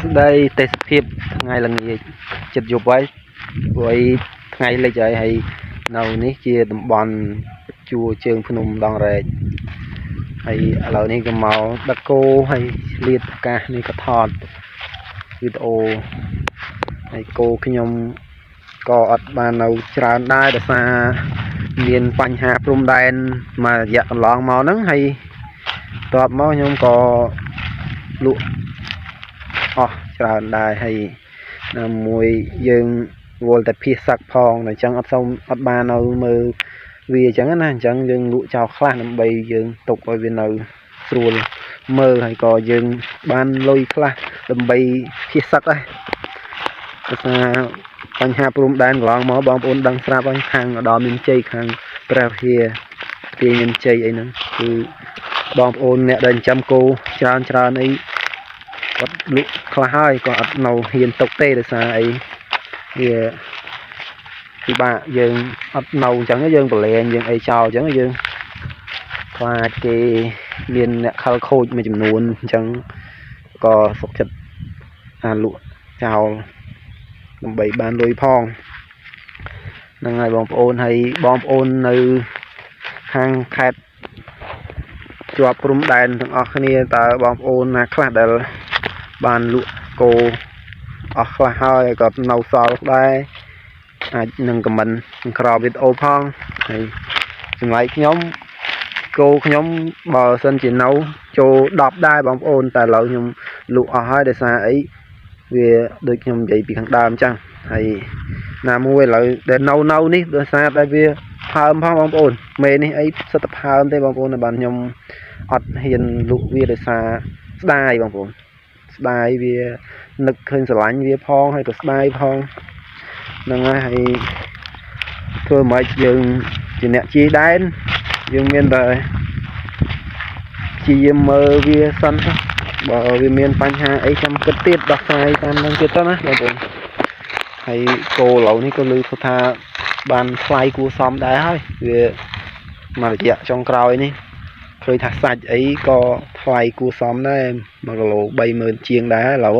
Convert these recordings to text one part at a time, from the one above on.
ស្ដីទេសភាពថ្ងៃល្ងាចចិត្តយប់ហើយព្រោះអីថ្ងៃលិចហើយហើយនៅនេះជាតំបន់ជួរជើងភ្នំដងរែកហើយឥឡូវនេះក៏មកដឹកគោហើយឆ្លៀតឱកាសនេះក៏ថតវីដេអូហើយគោខ្ញុំក៏អត់បាននៅច្រើនដែរដោយសារមានបញ្ហាព្រំដែនមួយរយៈកន្លងមកហ្នឹងហើយតបមកខ្ញុំក៏លក់អស់ច្រើនដែរហើយណាមួយយើងវល់តែភៀសសឹកផងតែអញ្ចឹងអត់សូវអត់បាននៅមើលវាអញ្ចឹងណាអញ្ចឹងយើងលក់ចោលខ្លះដើម្បីយើងទុកឲ្យវានៅស្រួលមើលហើយក៏យើងបានលុយខ្លះដើម្បីភៀសសឹកដែរដោយសារបញ្ហាព្រំដែនកន្លងមកបងប្អូនដឹងស្រាប់ហើយខាងឧត្តរមានជ័យខាងព្រះវិហារទាយមានជ័យអីហ្នឹងគឺបងប្អូនអ្នកដែលចិញ្ចឹមគោច្រើនច្រើនអីគាត់លក់ខ្លះហើយក៏អត់នៅហ៊ានទុកទេដោយសារអីវាពិបាកយើងអត់នៅអញ្ចឹងយើងប្រឡែងយើងអីចោលអញ្ចឹងយើងខ្លាចគេមានអ្នកខលខូចមួយចំនួនអញ្ចឹងក៏សុខចិត្តអាលក់ចោលដើម្បីបានលុយផងហ្នឹងហើយបងប្អូនហើយបងប្អូននៅខាងខេត្តជាប់ព្រំដែនទាំងអស់គ្នាតើបងប្អូនណាខ្លះដែលបានលក់គោអស់ខ្លះហើយក៏នៅសល់ដែរអាចនឹងខមមិនក្រោមវីដេអូផងហើយចម្លែកខ្ញុំគោខ្ញុំបើសិនជានៅចូល10ដែរបងប្អូនតែឥឡូវខ្ញុំលក់អស់ហើយដោយសារអីវាដូចខ្ញុំនិយាយពីខាងដើមអញ្ចឹងហើយណាមួយឥឡូវដែលនៅនេះដោយសារតែវាផើមផងបងប្អូនមេនេះអីសិតតែផើមទេបងប្អូនតែបានខ្ញុំអត់ហ៊ានលក់វាដោយសារស្ដាយបងប្អូនស្ដាយវានឹកឃើញស្រឡាញ់វាផងហើយក៏ស្ដាយផងហ្នឹងហើយហើយធ្វើម៉េចយើងជាអ្នកជាយដែនយើងមានតែព្យាយាមមើលវាសិនទៅបើវាមានបញ្ហាអីចាំគិតទៀតដោះស្រាយតាមនឹងទៀតទៅណាបងប្អូនហើយគោឥឡូវនេះក៏ឮថាបានថ្លៃគួរសមដែរហើយវាមួយរយៈចុងក្រោយនេះឃើញថាសាច់អីក៏ថ្លៃគួរសមដែរ1គីឡូ30000ជាងដែរឥឡូវ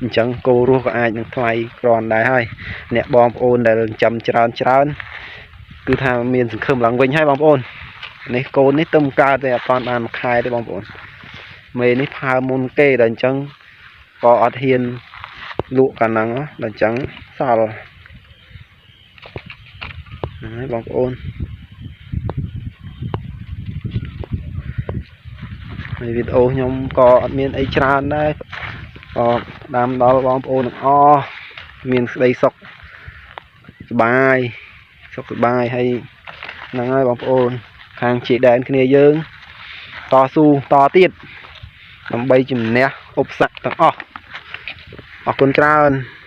អញ្ចឹងគោរស់ក៏អាចនឹងថ្លៃគ្រាន់ដែរហើយអ្នកបងប្អូនដែលចិញ្ចឹមច្រើនច្រើនគឺថាមានសង្ឃឹមឡើងវិញហើយបងប្អូននេះកូននេះទៅមិនកើតទេអត់តាន់បានមួយខែទេបងប្អូនមេនេះផើមុនគេដល់អញ្ចឹងក៏អត់ហ៊ានលក់កាលហ្នឹងដល់អញ្ចឹងសល់ហ្នឹងហើយបងប្អូនហើយវីដេអូខ្ញុំក៏អត់មានអីច្រើនដែរក៏ផ្ដាំដល់បងប្អូនទាំងអស់មានក្តីសុខសប្បាយសុខសប្បាយហើយហ្នឹងហើយបងប្អូនខាងជាដែនគ្នាយើងតស៊ូតទៀតដើម្បីជំនះឧបសគ្គទាំងអស់អរគុណច្រើន។